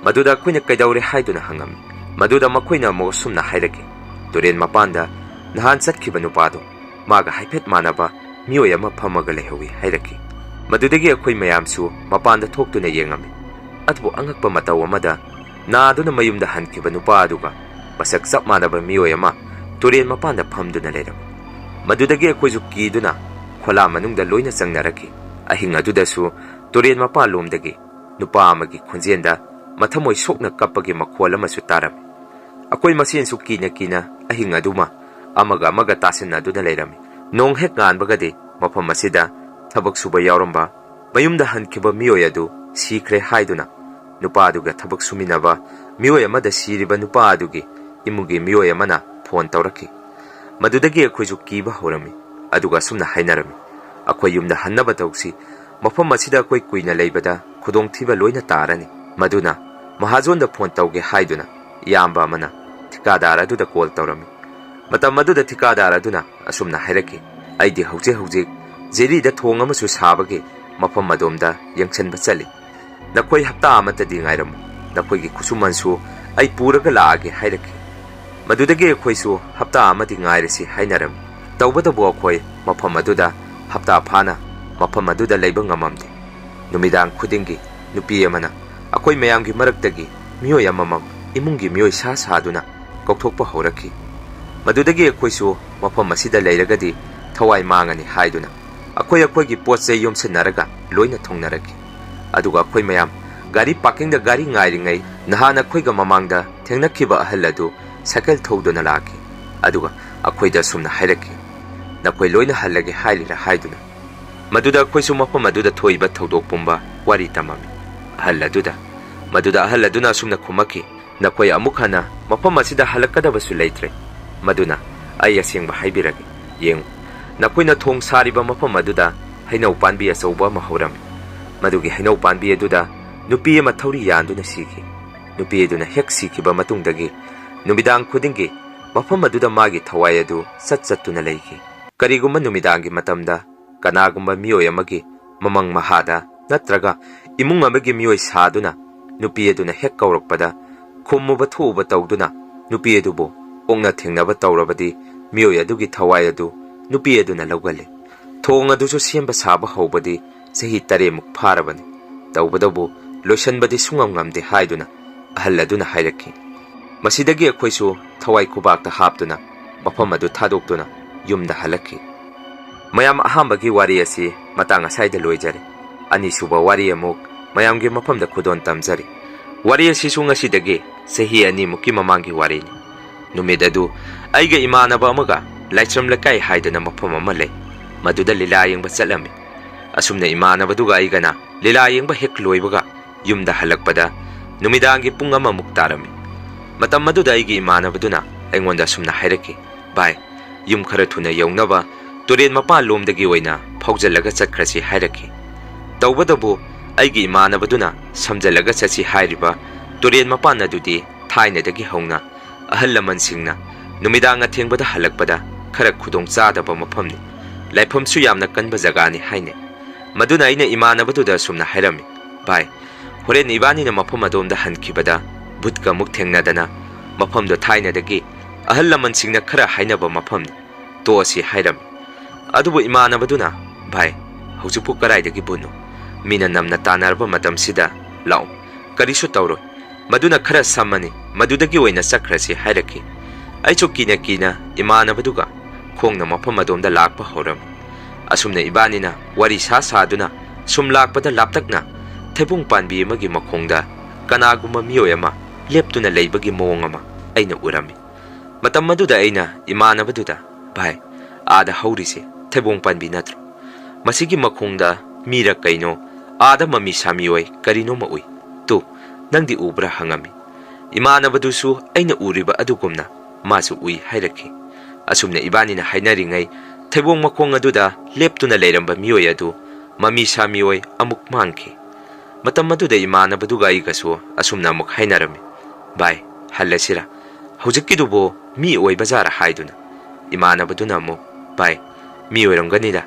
ꯃꯗꯨꯗ ꯑꯩꯈꯣꯏꯅ "ꯀꯩꯗꯧꯔꯦ?" ꯍꯥꯏꯗꯨꯅ ꯍꯪꯉꯝꯃꯤ꯫ ꯃꯗꯨꯗ ꯃꯈꯣꯏꯅ ꯑꯃꯨꯛ ꯑꯁꯨꯝꯅ ꯍꯥꯏꯔꯛꯈꯤ, "ꯇꯨꯔꯦꯟ ꯃꯄꯥꯟꯗ ꯅꯍꯥꯟ ꯆꯠꯈꯤꯕ ꯅꯨꯄꯥꯗꯣ, ꯃꯥꯒ ꯍꯥꯏꯐꯦꯠ ꯃꯥꯟꯅꯕ ꯃꯤꯑꯣꯏ ꯑꯃ ꯐꯝꯃꯒ ꯂꯩꯍꯧꯏ" ꯍꯥꯏꯔꯛꯈꯤ꯫ ꯃꯗꯨꯗꯒꯤ ꯑꯩꯈꯣꯏ ꯃꯌꯥꯝꯁꯨ ꯃꯄꯥꯟꯗ ꯊꯣꯛꯇꯨꯅ ꯌꯦꯡꯉꯝꯃꯤ꯫ ꯑꯗꯨꯕꯨ ꯑꯉꯛꯄ ꯃꯇꯧ ꯑꯃꯗ, ꯅꯥꯗꯨꯅ ꯃꯌꯨꯝꯗ ꯍꯟꯈꯤꯕ ꯅꯨꯄꯥ ꯑꯗꯨꯒ ꯃꯁꯛ ꯆꯞ ꯃꯥꯟꯅꯕ ꯃꯤꯑꯣꯏ ꯑꯃ ꯇꯨꯔꯦꯟ ꯃꯄꯥꯟꯗ ꯐꯝꯗꯨꯅ ꯂꯩꯔꯝꯃꯤ꯫ ꯃꯗꯨꯗꯒꯤ ꯑꯩꯈꯣꯏꯁꯨ ꯀꯤꯗꯨꯅ ꯈꯣꯂꯥ ꯃꯅꯨꯡꯗ ꯂꯣꯏꯅ ꯆꯪꯅꯔꯛꯈꯤ꯫ ꯑꯍꯤꯡ ꯑꯗꯨꯗꯁꯨ ꯇꯨꯔꯦꯟ ꯃꯄꯥꯟꯂꯣꯝꯗꯒꯤ ꯅꯨꯄꯥ ꯑꯃꯒꯤ ꯈꯣꯟꯖꯦꯜꯗ ꯃꯊꯃꯣꯏ ꯁꯣꯛꯅ ꯀꯞꯄꯒꯤ ꯃꯈꯣꯜ ꯑꯃꯁꯨ ꯇꯥꯔꯝꯃꯤ꯫ ꯑꯩꯈꯣꯏ ꯃꯁꯦꯟꯁꯨ ꯀꯤꯅ ꯀꯤꯅ ꯑꯍꯤꯡ ꯑꯗꯨꯃ ꯑꯃꯒ ꯑꯃꯒ ꯇꯥꯁꯤꯟꯅꯗꯨꯅ ꯂꯩꯔꯝꯃꯤ꯫ ꯅꯣꯡ ꯍꯦꯛ ꯉꯥꯟꯕꯒꯗꯤ ꯃꯐꯝ ꯑꯁꯤꯗ ꯊꯕꯛ ꯁꯨꯕ ꯌꯥꯎꯔꯝꯕ ꯃꯌꯨꯝꯗ ꯍꯟꯈꯤꯕ ꯃꯤꯑꯣꯏ ꯑꯗꯨ ꯁꯤꯈ꯭ꯔꯦ ꯍꯥꯏꯗꯨꯅ ꯅꯨꯄꯥ ꯑꯗꯨꯒ ꯊꯕꯛ ꯁꯨꯃꯤꯟꯅꯕ ꯃꯤꯑꯣꯏ ꯑꯃꯗ ꯁꯤꯔꯤꯕ ꯅꯨꯄꯥ ꯑꯗꯨꯒꯤ ꯏꯃꯨꯡꯒꯤ ꯃꯤꯑꯣꯏ ꯑꯃꯅ ꯐꯣꯟ ꯇꯧꯔꯛꯈꯤ꯫ ꯃꯗꯨꯗꯒꯤ ꯑꯩꯈꯣꯏꯁꯨ ꯀꯤꯕ ꯍꯧꯔꯝꯃꯤ, ꯑꯗꯨꯒ ꯑꯁꯨꯝꯅ ꯍꯥꯏꯅꯔꯝꯃꯤ, "ꯑꯩꯈꯣꯏ ꯌꯨꯝꯗ ꯍꯟꯅꯕ ꯇꯧꯁꯤ, ꯃꯐꯝ ꯑꯁꯤꯗ ꯑꯩꯈꯣꯏ ꯀꯨꯏꯅ ꯂꯩꯕꯗ ꯈꯨꯗꯣꯡꯊꯤꯕ ꯂꯣꯏꯅ ꯇꯥꯔꯅꯤ"꯫ ꯃꯗꯨꯅ ꯃꯍꯥꯖꯣꯟꯗ ꯐꯣꯟ ꯇꯧꯒꯦ ꯍꯥꯏꯗꯨꯅ ꯏꯌꯥꯝꯕ ꯑꯃꯅ ꯊꯤꯀꯥꯗꯥꯔ ꯑꯗꯨꯗ ꯀꯣꯜ ꯇꯧꯔꯝꯃꯤ꯫ ꯃꯇꯝ ꯑꯗꯨꯗ ꯊꯤꯀꯥꯗꯥꯔ ꯑꯗꯨꯅ ꯑꯁꯨꯝꯅ ꯍꯥꯏꯔꯛꯈꯤ, "ꯑꯩꯗꯤ ꯍꯧꯖꯤꯛ ꯍꯧꯖꯤꯛ ꯖꯦꯔꯤꯗ ꯊꯣꯡ ꯑꯃꯁꯨ ꯁꯥꯕꯒꯤ ꯃꯐꯝ ꯑꯗꯣꯝꯗ ꯌꯦꯡꯁꯤꯟꯕ ꯆꯠꯂꯤ꯫ ꯅꯈꯣꯏ ꯍꯞꯇꯥ ꯑꯃꯠꯇꯗꯤ ꯉꯥꯏꯔꯝꯃꯨ, ꯅꯈꯣꯏꯒꯤ ꯈꯨꯠꯁꯨꯃꯟꯁꯨ ꯑꯩ ꯄꯨꯔꯒ ꯂꯥꯛꯑꯒꯦ" ꯍꯥꯏꯔꯛꯈꯤ꯫ ꯃꯗꯨꯗꯒꯤ ꯑꯩꯈꯣꯏꯁꯨ ꯍꯞꯇꯥ ꯑꯃꯗꯤ ꯉꯥꯏꯔꯁꯤ ꯍꯥꯏꯅꯔꯝꯃꯤ꯫ ꯇꯧꯕꯇꯕꯨ ꯑꯩꯈꯣꯏ ꯃꯐꯝ ꯑꯗꯨꯗ ꯍꯞꯇꯥ ꯐꯥꯅ ꯃꯐꯝ ꯑꯗꯨꯗ ꯂꯩꯕ ꯉꯝꯃꯝꯗꯦ꯫ ꯅꯨꯃꯤꯗꯥꯡ ꯈꯨꯗꯤꯡꯒꯤ ꯅꯨꯄꯤ ꯑꯃꯅ ꯑꯩꯈꯣꯏ ꯃꯌꯥꯝꯒꯤ ꯃꯔꯛꯇꯒꯤ ꯃꯤꯑꯣꯏ ꯑꯃꯃꯝ ꯏꯃꯨꯡꯒꯤ ꯃꯤꯑꯣꯏ ꯁꯥ ꯁꯥꯗꯨꯅ ꯀꯧꯊꯣꯛꯄ ꯍꯧꯔꯛꯈꯤ꯫ ꯃꯗꯨꯗꯒꯤ ꯑꯩꯈꯣꯏꯁꯨ ꯃꯐꯝ ꯑꯁꯤꯗ ꯂꯩꯔꯒꯗꯤ ꯊꯋꯥꯏ ꯃꯥꯡꯉꯅꯤ ꯍꯥꯏꯗꯨꯅ ꯑꯩꯈꯣꯏ ꯑꯩꯈꯣꯏꯒꯤ ꯄꯣꯠ ꯆꯩ ꯌꯣꯝꯁꯤꯟꯅꯔꯒ ꯂꯣꯏꯅ ꯊꯨꯡꯅꯔꯛꯈꯤ꯫ ꯑꯗꯨꯒ ꯑꯩꯈꯣꯏ ꯃꯌꯥꯝ ꯒꯥꯔꯤ ꯄꯥꯔꯀꯤꯡꯗ ꯒꯥꯔꯤ ꯉꯥꯏꯔꯤꯉꯩ, ꯅꯍꯥꯟ ꯑꯩꯈꯣꯏꯒ ꯃꯃꯥꯡꯗ ꯊꯦꯡꯅꯈꯤꯕ ꯑꯍꯜ ꯑꯗꯨ ꯁꯥꯏꯀꯜ ꯊꯧꯗꯨꯅ ꯂꯥꯛꯈꯤ꯫ ꯑꯗꯨꯒ ꯑꯩꯈꯣꯏꯗ ꯑꯁꯨꯝꯅ ꯍꯥꯏꯔꯛꯈꯤ, "ꯅꯈꯣꯏ ꯂꯣꯏꯅ ꯍꯜꯂꯒꯦ ꯍꯥꯏꯔꯤꯔꯥ?" ꯍꯥꯏꯗꯨꯅ꯫ ꯃꯗꯨꯗ ꯑꯩꯈꯣꯏꯁꯨ ꯃꯐꯝ ꯑꯗꯨꯗ ꯊꯣꯛꯏꯕ ꯊꯧꯗꯣꯛ ꯄꯨꯝꯕ ꯋꯥꯔꯤ ꯇꯝꯃꯝꯃꯤ꯫ ꯑꯍꯜ ꯑꯗꯨꯗ, ꯃꯗꯨꯗ ꯑꯍꯜ ꯑꯗꯨꯅ ꯑꯁꯨꯝꯅ ꯈꯨꯝꯃꯛꯈꯤ, "ꯅꯈꯣꯏ ꯑꯃꯨꯛ ꯍꯟꯅ ꯃꯐꯝ ꯑꯁꯤꯗ ꯍꯜꯂꯛꯀꯗꯕꯁꯨ ꯂꯩꯇ꯭ꯔꯦ꯫ ꯃꯗꯨꯅ ꯑꯩ ꯑꯁꯦꯡꯕ ꯍꯥꯏꯕꯤꯔꯒꯦ꯫ ꯌꯦꯡꯉꯨ, ꯅꯈꯣꯏꯅ ꯊꯣꯡ ꯁꯥꯔꯤꯕ ꯃꯐꯝ ꯑꯗꯨꯗ ꯍꯩꯅꯧ ꯄꯥꯝꯕꯤ ꯑꯆꯧꯕ ꯑꯃ ꯍꯧꯔꯝꯃꯤ꯫ ꯃꯗꯨꯒꯤ ꯍꯩꯅꯧ ꯄꯥꯝꯕꯤ ꯑꯗꯨꯗ ꯅꯨꯄꯤ ꯑꯃ ꯊꯧꯔꯤ ꯌꯥꯟꯗꯨꯅ ꯁꯤꯈꯤ꯫ ꯅꯨꯄꯤ ꯑꯗꯨꯅ ꯍꯦꯛ ꯁꯤꯈꯤꯕ ꯃꯇꯨꯡꯗꯒꯤ ꯅꯨꯃꯤꯗꯥꯡ ꯈꯨꯗꯤꯡꯒꯤ ꯃꯐꯝ ꯑꯗꯨꯗ ꯃꯥꯒꯤ ꯊꯋꯥꯏ ꯑꯗꯨ ꯆꯠ ꯆꯠꯇꯨꯅ ꯂꯩꯈꯤ꯫ ꯀꯔꯤꯒꯨꯝꯕ ꯅꯨꯃꯤꯗꯥꯡꯒꯤ ꯃꯇꯝꯗ ꯀꯅꯥꯒꯨꯝꯕ ꯃꯤꯑꯣꯏ ꯑꯃꯒꯤ ꯃꯃꯪ ꯃꯍꯥꯗ ꯅꯠꯇ꯭ꯔꯒ ꯏꯃꯨꯡ ꯑꯃꯒꯤ ꯃꯤꯑꯣꯏ ꯁꯥꯗꯨꯅ ꯅꯨꯄꯤ ꯑꯗꯨꯅ ꯍꯦꯛ ꯀꯧꯔꯛꯄꯗ ꯈꯨꯝꯃꯨꯕ ꯊꯣꯛꯎꯕ ꯇꯧꯗꯨꯅ ꯅꯨꯄꯤ ꯑꯗꯨꯕꯨ ꯑꯣꯛꯅ ꯊꯦꯡꯅꯕ ꯇꯧꯔꯕꯗꯤ, ꯃꯤꯑꯣꯏ ꯑꯗꯨꯒꯤ ꯊꯋꯥꯏ ꯑꯗꯨ ꯅꯨꯄꯤ ꯑꯗꯨꯅ ꯂꯧꯒꯜꯂꯤ꯫ ꯊꯣꯡ ꯑꯗꯨꯁꯨ ꯁꯦꯝꯕ ꯁꯥꯕ ꯍꯧꯕꯗꯤ ꯆꯍꯤ ꯇꯔꯦꯠꯃꯨꯛ ꯐꯥꯔꯕꯅꯤ꯫ ꯇꯧꯕꯇꯕꯨ ꯂꯣꯏꯁꯤꯟꯕꯗꯤ ꯁꯨꯡꯉꯝ ꯉꯝꯗꯦ" ꯍꯥꯏꯗꯨꯅ ꯑꯍꯜ ꯑꯗꯨꯅ ꯍꯥꯏꯔꯛꯈꯤ꯫ ꯃꯁꯤꯗꯒꯤ ꯑꯩꯈꯣꯏꯁꯨ ꯊꯋꯥꯏ ꯈꯨꯕꯥꯛꯇ ꯍꯥꯞꯇꯨꯅ ꯃꯐꯝ ꯑꯗꯨ ꯊꯥꯗꯣꯛꯇꯨꯅ ꯌꯨꯝꯗ ꯍꯜꯂꯛꯈꯤ꯫ ꯃꯌꯥꯝ, ꯑꯍꯥꯟꯕꯒꯤ ꯋꯥꯔꯤ ꯑꯁꯤ ꯃꯇꯥꯡ ꯑꯁꯥꯏꯗ ꯂꯣꯏꯖꯔꯦ꯫ ꯑꯅꯤꯁꯨꯕ ꯋꯥꯔꯤ ꯑꯃꯨꯛ ꯃꯌꯥꯝꯒꯤ ꯃꯐꯝꯗ ꯈꯨꯗꯣꯜ ꯇꯝꯖꯔꯤ꯫ ꯋꯥꯔꯤ ꯑꯁꯤꯁꯨ ꯉꯁꯤꯗꯒꯤ ꯆꯍꯤ ꯑꯅꯤꯃꯨꯛꯀꯤ ꯃꯃꯥꯡꯒꯤ ꯋꯥꯔꯤꯅꯤ꯫ ꯅꯨꯃꯤꯠ ꯑꯗꯨ ꯑꯩꯒ ꯏꯃꯥꯟꯅꯕ ꯑꯃꯒ ꯂꯥꯏꯁ꯭ꯔꯝ ꯂꯩꯀꯥꯏ ꯍꯥꯏꯗꯅ ꯃꯐꯝ ꯑꯃ ꯂꯩ, ꯃꯗꯨꯗ ꯂꯤꯂꯥ ꯌꯦꯡꯕ ꯆꯠꯂꯝꯃꯤ꯫ ꯑꯁꯨꯝꯅ ꯏꯃꯥꯟꯅꯕꯗꯨꯒ ꯑꯩꯒꯅ ꯂꯤꯂꯥ ꯌꯦꯡꯕ ꯍꯦꯛ ꯂꯣꯏꯕꯒ ꯌꯨꯝꯗ ꯍꯜꯂꯛꯄꯗ ꯅꯨꯃꯤꯗꯥꯡꯒꯤ ꯄꯨꯡ ꯑꯃꯃꯨꯛ ꯇꯥꯔꯝꯃꯤ꯫ ꯃꯇꯝ ꯑꯗꯨꯗ ꯑꯩꯒꯤ ꯏꯃꯥꯟꯅꯕꯗꯨꯅ ꯑꯩꯉꯣꯟꯗ ꯑꯁꯨꯝꯅ ꯍꯥꯏꯔꯛꯈꯤ, "ꯚꯥꯏ, ꯌꯨꯝ ꯈꯔ ꯊꯨꯅ ꯌꯧꯅꯕ ꯇꯨꯔꯦꯟ ꯃꯄꯥꯟ ꯂꯣꯝꯗꯒꯤ ꯑꯣꯏꯅ ꯐꯥꯎꯖꯜꯂꯒ ꯆꯠꯈ꯭ꯔꯁꯤ" ꯍꯥꯏꯔꯛꯈꯤ꯫ ꯇꯧꯕꯇꯕꯨ ꯑꯩꯒꯤ ꯏꯃꯥꯟꯅꯕꯗꯨꯅ ꯁꯝꯖꯜꯂꯒ ꯆꯠꯁꯤ ꯍꯥꯏꯔꯤꯕ ꯇꯨꯔꯦꯟ ꯃꯄꯥꯟ ꯑꯗꯨꯗꯤ ꯊꯥꯏꯅꯗꯒꯤ ꯍꯧꯅ ꯑꯍꯜ ꯂꯃꯟꯁꯤꯡꯅ ꯅꯨꯃꯤꯗꯥꯡ ꯑꯊꯦꯡꯕꯗ ꯍꯜꯂꯛꯄꯗ ꯈꯔ ꯈꯨꯗꯣꯡ ꯆꯥꯗꯕ ꯃꯐꯝꯅꯤ, ꯂꯥꯏꯐꯝꯁꯨ ꯌꯥꯝꯅ ꯀꯟꯕ ꯖꯒꯥꯅꯤ ꯍꯥꯏꯅꯩ꯫ ꯃꯗꯨꯅ ꯑꯩꯅ ꯏꯃꯥꯟꯅꯕꯗꯨꯗ ꯑꯁꯨꯝꯅ ꯍꯥꯏꯔꯝꯃꯤ, "ꯚꯥꯏ, ꯍꯣꯔꯦꯟ ꯏꯕꯥꯅꯤꯅ ꯃꯐꯝ ꯑꯗꯣꯝꯗ ꯍꯟꯈꯤꯕꯗ ꯚꯨꯠꯀ ꯑꯃꯨꯛ ꯊꯦꯡꯅꯗꯅ ꯃꯐꯝꯗꯣ ꯊꯥꯏꯅꯗꯒꯤ ꯑꯍꯜ ꯂꯃꯟꯁꯤꯡꯅ ꯈꯔ ꯍꯥꯏꯅꯕ ꯃꯐꯝꯅꯤ, ꯇꯣꯛꯑꯁꯤ" ꯍꯥꯏꯔꯝꯃꯤ꯫ ꯑꯗꯨꯕꯨ ꯏꯃꯥꯟꯅꯕꯗꯨꯅ, "ꯚꯥꯏ, ꯍꯧꯖꯤꯛꯄꯨ ꯀꯗꯥꯏꯗꯒꯤ ꯚꯨꯠꯅꯣ? ꯃꯤꯅ ꯅꯝꯅ ꯇꯥꯟꯅꯔꯕ ꯃꯇꯝꯁꯤꯗ ꯂꯥꯛꯎ, ꯀꯔꯤꯁꯨ ꯇꯧꯔꯣꯏ꯫ ꯃꯗꯨꯅ ꯈꯔ ꯁꯝꯃꯅꯤ, ꯃꯗꯨꯗꯒꯤ ꯑꯣꯏꯅ ꯆꯠꯈ꯭ꯔꯁꯤ" ꯍꯥꯏꯔꯛꯈꯤ꯫ ꯑꯩꯁꯨ ꯀꯤꯅ ꯀꯤꯅ ꯏꯃꯥꯟꯅꯕꯗꯨꯒ ꯈꯣꯡꯅ ꯃꯐꯝ ꯑꯗꯣꯝꯗ ꯂꯥꯛꯄ ꯍꯧꯔꯝꯃꯤ꯫ ꯑꯁꯨꯝꯅ ꯏꯕꯥꯅꯤꯅ ꯋꯥꯔꯤ ꯁꯥ ꯁꯥꯗꯨꯅ ꯁꯨꯝ ꯂꯥꯛꯄꯗ ꯂꯥꯞꯇꯛꯅ ꯊꯩꯕꯣꯡ ꯄꯥꯟꯕꯤ ꯑꯃꯒꯤ ꯃꯈꯣꯡꯗ ꯀꯅꯥꯒꯨꯝꯕ ꯃꯤꯑꯣꯏ ꯑꯃ ꯂꯦꯞꯇꯨꯅ ꯂꯩꯕꯒꯤ ꯃꯑꯣꯡ ꯑꯃ ꯑꯩꯅ ꯎꯔꯝꯃꯤ꯫ ꯃꯇꯝ ꯑꯗꯨꯗ ꯑꯩꯅ ꯏꯃꯥꯟꯅꯕꯗꯨꯗ, "ꯚꯥꯏ, ꯑꯥꯗ ꯍꯧꯔꯤꯁꯦ ꯊꯩꯕꯣꯡ ꯄꯥꯟꯕꯤ ꯅꯠꯇ꯭ꯔꯣ? ꯃꯁꯤꯒꯤ ꯃꯈꯣꯡꯗ ꯃꯤꯔ ꯀꯩꯅꯣ ꯑꯥꯗ ꯃꯃꯤ ꯁꯥꯃꯤ ꯑꯣꯏ ꯀꯔꯤꯅꯣꯃ ꯎꯏ꯫ ꯇꯨ, ꯅꯪꯗꯤ ꯎꯕ꯭ꯔꯥ?" ꯍꯪꯉꯝꯃꯤ꯫ ꯏꯃꯥꯟꯅꯕꯗꯨꯁꯨ ꯑꯩꯅ ꯎꯔꯤꯕ ꯑꯗꯨꯒꯨꯝꯅ ꯃꯥꯁꯨ ꯎꯏ ꯍꯥꯏꯔꯛꯈꯤ꯫ ꯑꯁꯨꯝꯅ ꯏꯕꯥꯅꯤꯅ ꯍꯥꯏꯅꯔꯤꯉꯩ ꯊꯩꯕꯣꯡ ꯃꯈꯣꯡ ꯑꯗꯨꯗ ꯂꯦꯞꯇꯨꯅ ꯂꯩꯔꯝꯕ ꯃꯤꯑꯣꯏ ꯑꯗꯨ ꯃꯃꯤ ꯁꯥꯃꯤ ꯑꯣꯏ ꯑꯃꯨꯛ ꯃꯥꯡꯈꯤ꯫ ꯃꯇꯝ ꯑꯗꯨꯗ ꯏꯃꯥꯟꯅꯕꯗꯨꯒ ꯑꯩꯒꯁꯨ ꯑꯁꯨꯝꯅ ꯑꯃꯨꯛ ꯍꯥꯏꯅꯔꯝꯃꯤ, "ꯚꯥꯏ, ꯍꯜꯂꯁꯤꯔꯥ? ꯍꯧꯖꯤꯛꯀꯤꯗꯨꯕꯨ ꯃꯤ ꯑꯣꯏꯕ ꯖꯥꯔꯥ?" ꯍꯥꯏꯗꯨꯅ꯫ ꯏꯃꯥꯟꯅꯕꯗꯨꯅ ꯑꯃꯨꯛ, "ꯚꯥꯏ, ꯃꯤ ꯑꯣꯏꯔꯝꯒꯅꯤꯗ,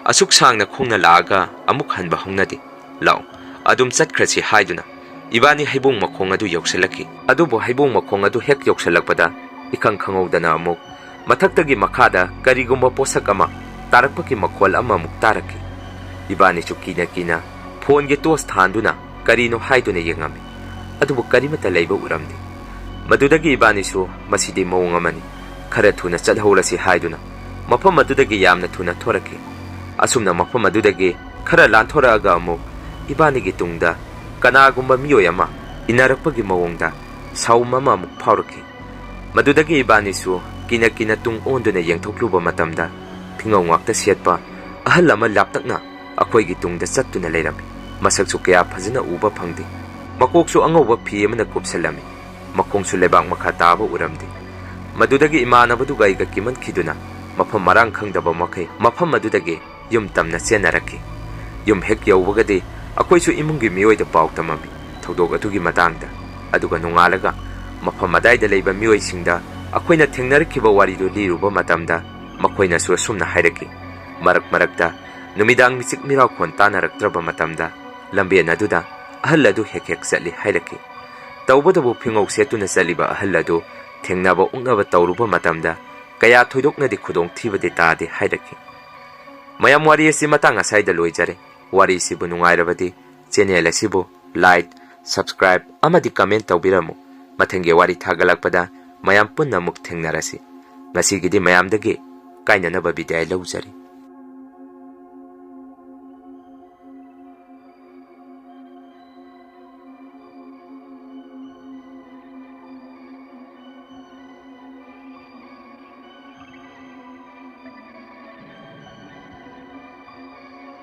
ꯑꯁꯨꯛ ꯁꯥꯡꯅ ꯈꯣꯡꯅ ꯂꯥꯛꯑꯒ ꯑꯃꯨꯛ ꯍꯟꯕ ꯍꯧꯅꯗꯦ꯫ ꯂꯥꯛꯑꯣ, ꯑꯗꯨꯝ ꯆꯠꯈ꯭ꯔꯁꯤ" ꯍꯥꯏꯗꯨꯅ ꯏꯕꯥꯅꯤ ꯍꯩꯕꯣꯡ ꯃꯈꯣꯡ ꯑꯗꯨ ꯌꯧꯁꯤꯜꯂꯛꯈꯤ꯫ ꯑꯗꯨꯕꯨ ꯍꯩꯕꯣꯡ ꯃꯈꯣꯡ ꯑꯗꯨ ꯍꯦꯛ ꯌꯧꯁꯤꯜꯂꯛꯄꯗ ꯏꯈꯪ ꯈꯪꯍꯧꯗꯅ ꯑꯃꯨꯛ ꯃꯊꯛꯇꯒꯤ ꯃꯈꯥꯗ ꯀꯔꯤꯒꯨꯝꯕ ꯄꯣꯠꯁꯛ ꯑꯃ ꯇꯥꯔꯛꯄꯒꯤ ꯃꯈꯣꯜ ꯑꯃꯃꯨꯛ ꯇꯥꯔꯛꯈꯤ꯫ ꯏꯕꯥꯅꯤꯁꯨ ꯀꯤꯅ ꯀꯤꯅ ꯐꯣꯟꯒꯤ ꯇꯣꯁ ꯊꯥꯟꯗꯨꯅ ꯀꯔꯤꯅꯣ ꯍꯥꯏꯗꯨꯅ ꯌꯦꯡꯉꯝꯃꯤ꯫ ꯑꯗꯨꯕꯨ ꯀꯔꯤꯃꯠꯇ ꯂꯩꯕ ꯎꯔꯝꯗꯦ꯫ ꯃꯗꯨꯗꯒꯤ ꯏꯕꯥꯅꯤꯁꯨ "ꯃꯁꯤꯗꯤ ꯃꯑꯣꯡ ꯑꯃꯅꯤ, ꯈꯔ ꯊꯨꯅ ꯆꯠꯍꯧꯔꯁꯤ" ꯍꯥꯏꯗꯨꯅ ꯃꯐꯝ ꯑꯗꯨꯗꯒꯤ ꯌꯥꯝꯅ ꯊꯨꯅ ꯊꯣꯔꯛꯈꯤ꯫ ꯑꯁꯨꯝꯅ ꯃꯐꯝ ꯑꯗꯨꯗꯒꯤ ꯈꯔ ꯂꯥꯟꯊꯣꯔꯛꯑꯒ ꯑꯃꯨꯛ ꯏꯕꯥꯅꯤꯒꯤ ꯇꯨꯡꯗ ꯀꯅꯥꯒꯨꯝꯕ ꯃꯤꯑꯣꯏ ꯑꯃ ꯏꯟꯅꯔꯛꯄꯒꯤ ꯃꯑꯣꯡꯗ ꯁꯥꯎꯝ ꯑꯃ ꯑꯃꯨꯛ ꯐꯥꯎꯔꯛꯈꯤ꯫ ꯃꯗꯨꯗꯒꯤ ꯏꯕꯥꯅꯤꯁꯨ ꯀꯤꯅ ꯀꯤꯅ ꯇꯨꯡ ꯑꯣꯟꯗꯨꯅ ꯌꯦꯡꯊꯣꯛꯂꯨꯕ ꯃꯇꯝꯗ ꯐꯤꯉꯧ ꯉꯥꯛꯇ ꯁꯦꯠꯄ ꯑꯍꯜ ꯑꯃ ꯂꯥꯞꯇꯛꯅ ꯑꯩꯈꯣꯏꯒꯤ ꯇꯨꯡꯗ ꯆꯠꯇꯨꯅ ꯂꯩꯔꯝꯃꯤ꯫ ꯃꯁꯛꯁꯨ ꯀꯌꯥ ꯐꯖꯅ ꯎꯕ ꯐꯪꯗꯦ꯫ ꯃꯀꯣꯛꯁꯨ ꯑꯉꯧꯕ ꯐꯤ ꯑꯃꯅ ꯀꯨꯞꯁꯜꯂꯝꯃꯤ꯫ ꯃꯈꯣꯡꯁꯨ ꯂꯩꯕꯥꯛ ꯃꯈꯥ ꯇꯥꯕ ꯎꯔꯝꯗꯦ꯫ ꯃꯗꯨꯗꯒꯤ ꯏꯃꯥꯟꯅꯕꯗꯨꯒ ꯑꯩꯒ ꯀꯤꯃꯟꯈꯤꯗꯨꯅ ꯃꯐꯝ ꯃꯔꯥꯡ ꯈꯪꯗꯕ ꯃꯈꯩ ꯃꯐꯝ ꯑꯗꯨꯗꯒꯤ ꯌꯨꯝ ꯇꯝꯅ ꯆꯦꯟꯅꯔꯛꯈꯤ꯫ ꯌꯨꯝ ꯍꯦꯛ ꯌꯧꯕꯒꯗꯤ ꯑꯩꯈꯣꯏꯁꯨ ꯏꯃꯨꯡꯒꯤ ꯃꯤꯑꯣꯏꯗ ꯄꯥꯎ ꯇꯝꯃꯝꯃꯤ ꯊꯧꯗꯣꯛ ꯑꯗꯨꯒꯤ ꯃꯇꯥꯡꯗ꯫ ꯑꯗꯨꯒ ꯅꯣꯡꯉꯥꯜꯂꯒ ꯃꯐꯝ ꯑꯗꯥꯏꯗ ꯂꯩꯕ ꯃꯤꯑꯣꯏꯁꯤꯡꯗ ꯑꯩꯈꯣꯏꯅ ꯊꯦꯡꯅꯔꯛꯈꯤꯕ ꯋꯥꯔꯤꯗꯨ ꯂꯤꯔꯨꯕ ꯃꯇꯝꯗ ꯃꯈꯣꯏꯅꯁꯨ ꯑꯁꯨꯝꯅ ꯍꯥꯏꯔꯛꯈꯤ, ꯃꯔꯛ ꯃꯔꯛꯇ ꯅꯨꯃꯤꯗꯥꯡ ꯃꯤꯆꯤꯛ ꯃꯤꯔꯥꯎꯈꯣꯟ ꯇꯥꯅꯔꯛꯇ꯭ꯔꯕ ꯃꯇꯝꯗ ꯂꯝꯕꯦꯟ ꯑꯗꯨꯗ ꯑꯍꯜ ꯑꯗꯨ ꯍꯦꯛ ꯍꯦꯛ ꯆꯠꯂꯤ ꯍꯥꯏꯔꯛꯈꯤ꯫ ꯇꯧꯕꯇꯕꯨ ꯐꯤꯉꯧ ꯁꯦꯠꯇꯨꯅ ꯆꯠꯂꯤꯕ ꯑꯍꯜ ꯑꯗꯨ ꯊꯦꯡꯅꯕ ꯎꯛꯅꯕ ꯇꯧꯔꯨꯕ ꯃꯇꯝꯗ ꯀꯌꯥ ꯊꯣꯏꯗꯣꯛꯅꯗꯤ ꯈꯨꯗꯣꯡꯊꯤꯕꯗꯤ ꯇꯥꯗꯦ ꯍꯥꯏꯔꯛꯈꯤ꯫ ꯃꯌꯥꯝ, ꯋꯥꯔꯤ ꯑꯁꯤ ꯃꯇꯥꯡ ꯑꯁꯥꯏꯗ ꯂꯣꯏꯖꯔꯦ꯫ ꯋꯥꯔꯤꯁꯤꯕꯨ ꯅꯨꯡꯉꯥꯏꯔꯕꯗꯤ ꯆꯦꯅꯦꯜ ꯑꯁꯤꯕꯨ ꯂꯥꯏꯛ, ꯁꯕꯁꯀ꯭ꯔꯥꯏꯕ ꯑꯃꯗꯤ ꯀꯃꯦꯟ ꯇꯧꯕꯤꯔꯝꯃꯨ꯫ ꯃꯊꯪꯒꯤ ꯋꯥꯔꯤ ꯊꯥꯒꯠꯂꯛꯄꯗ ꯃꯌꯥꯝ ꯄꯨꯟꯅ ꯑꯃꯨꯛ ꯊꯦꯡꯅꯔꯁꯤ꯫ ꯉꯁꯤꯒꯤꯗꯤ ꯃꯌꯥꯝꯗꯒꯤ ꯀꯥꯏꯅꯅꯕ ꯕꯤꯗꯥꯏ ꯂꯧꯖꯔꯤ꯫